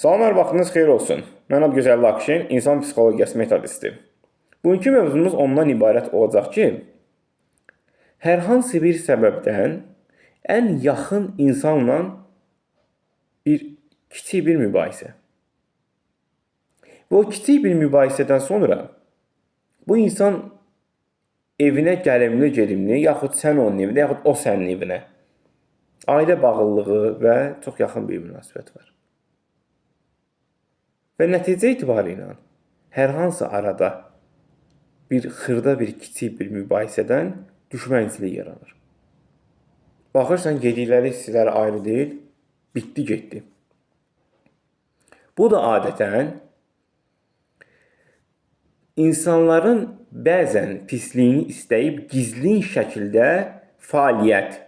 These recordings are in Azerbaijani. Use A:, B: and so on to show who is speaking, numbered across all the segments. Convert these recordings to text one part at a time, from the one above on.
A: Salam, hər vaxtınız xeyir olsun. Mən Adıgözəl Lakşin, insan psixologiyası metodisti. Bugünkü mövzumuz ondan ibarət olacaq ki, hər hansı bir səbəbdən ən yaxın insanla bir kiçik bir mübahisə. Və o kiçik bir mübahisədən sonra bu insan evinə gəlimli gedimli, yaxud sən onun evinə, yaxud o sənin evinə. Ailə bağlılığı və çox yaxın bir münasibət var. Və nəticə etibarı ilə hər hansı arada bir xırda bir kiçik bir mübahisədən düşmənçilik yaranır. Baxırsan, yedikləri hissələri ayrı deyil, bitdi, getdi. Bu da adətən insanların bəzən pisliyini istəyib gizlin şəkildə fəaliyyət,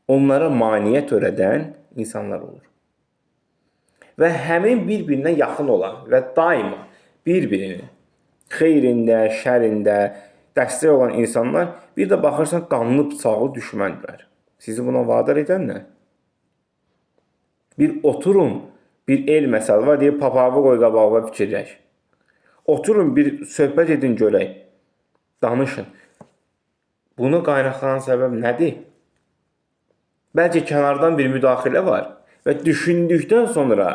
A: onlara maneə törədən insanlar olur. Və həmin bir-birinə yaxın olan və daima bir-birini xeyrində, şərində dəstək olan insanlar bir də baxırsan qanlı bıçaqlı düşməndirlər. Sizi buna vadar edən nə? Bir oturun, bir el məsəli var deyir, papağı qoy qabağına fikirləş. Oturun, bir söhbət edin görək. Danışın. Bunu qaynaqlanan səbəb nədir? Bəlkə kənardan bir müdaxilə var və düşündükdən sonra,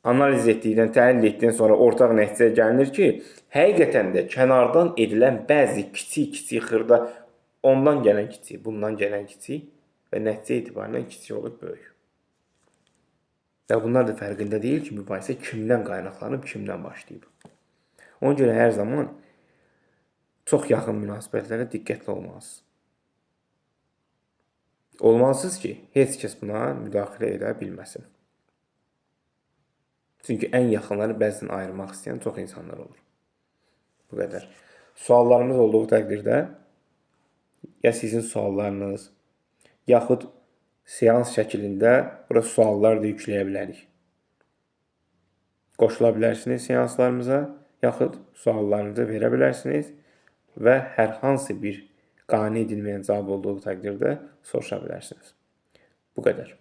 A: analiz etdikdən, təhlil etdikdən sonra ortaq nəticəyə gəlinir ki, həqiqətən də kənardan edilən bəzi kiçik-kiçik xırda, ondan gələn kiçik, bundan gələn kiçik və nəticə etibarilə kiçik olur böyük. Və bunlar da fərqində deyil ki, mübahisə kimdən qaynaqlanıb, kimdən başlayıb. Ona görə hər zaman çox yaxın münasibətlərə diqqətli olmalısınız. Olmalısınız ki, heç kəs buna müdaxilə edə bilməsin. Çünki ən yaxınları bəzən ayırmaq istəyən çox insanlar olur. Bu qədər. Suallarımız olduğu təqdirdə ya sizin suallarınız, yaxud seans şəklində bura suallar da yükləyə bilərik. Qoşula bilərsiniz seanslarımıza, yaxud suallarınızı verə bilərsiniz və hər hansı bir qane edilməyən cavab olduğu təqdirdə soruşa bilərsiniz. Bu qədər.